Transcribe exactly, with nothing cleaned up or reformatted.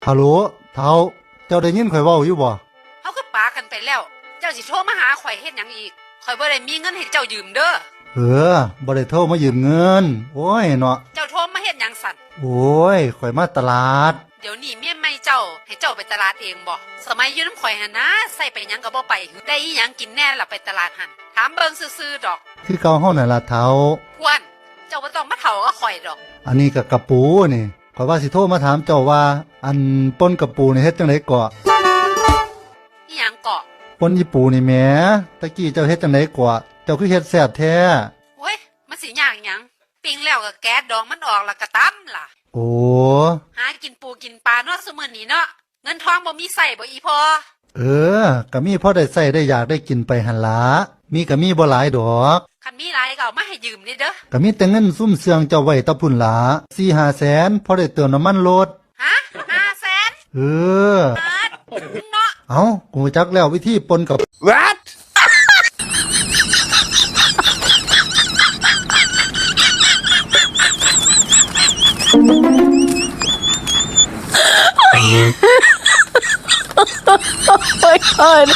ฮัลโหล เฒ่า เจ้าได้ยินข้อยเว้าอยู่บ่ เฮาคือปากันไปแล้ว เจ้าสิโทรมาหาข้อยเฮ็ดหยังอีก ข้อยบ่ได้มีเงินให้เจ้ายืมเด้อ เออ บ่ได้โทรมายืมเงิน โอ้ยเนาะ เจ้าโทรมาเฮ็ดหยังสั่น โอ้ย ข้อยมาตลาด เดี๋ยวนี้เมียใหม่เจ้าให้เจ้าไปตลาดเองบ่ สมัยอยู่นำข้อยหั่นนะ ใส่ไปหยังก็บ่ไป ได้อิหยังกินแน่ล่ะไปตลาดหั่น ถามเบิ่งซื่อๆดอก คือเก่าเฮานั่นล่ะเฒ่า พวน เจ้าบ่ต้องมาเฒ่ากับข้อยดอก อันนี้ก็กะปูนี่ ข้อยว่าสิโทรมาถามเจ้าว่า อันป่นกะปูนี่เฮ็ดจั่งใดเกาะ อิหยังเกาะ ป่นอีปูนี่แหม ตะกี้เจ้าเฮ็ดจั่งใดเกาะ เจ้าคือเฮ็ดแซ่บแท้ โอ้ย มันสิยากหยัง ปิ้งแล้วก็แกะดองมันออกแล้วก็ตำล่ะ โอ้ หากินปูกินปลาเนาะซุมื้อนี้เนาะ เงินทองบ่มีใช้บ่อีพ่อ เออ ก็มีพอได้ใช้ได้อยากได้กินไปหั่นล่ะ มีก็มีบ่หลายดอก คันมีหลายก็เอามาให้ยืมนี่เด้อ ก็มีแต่เงินซุมเสื่องเจ้าไว้ตะพุ้นล่ะ สี่ห้าแสน พอได้เติมน้ำมันรถ ฮะ ห้าแสน เออ บาท มึงเนาะ เอ้า กูจักแล้ววิธีป่นกะ What? Oh my god.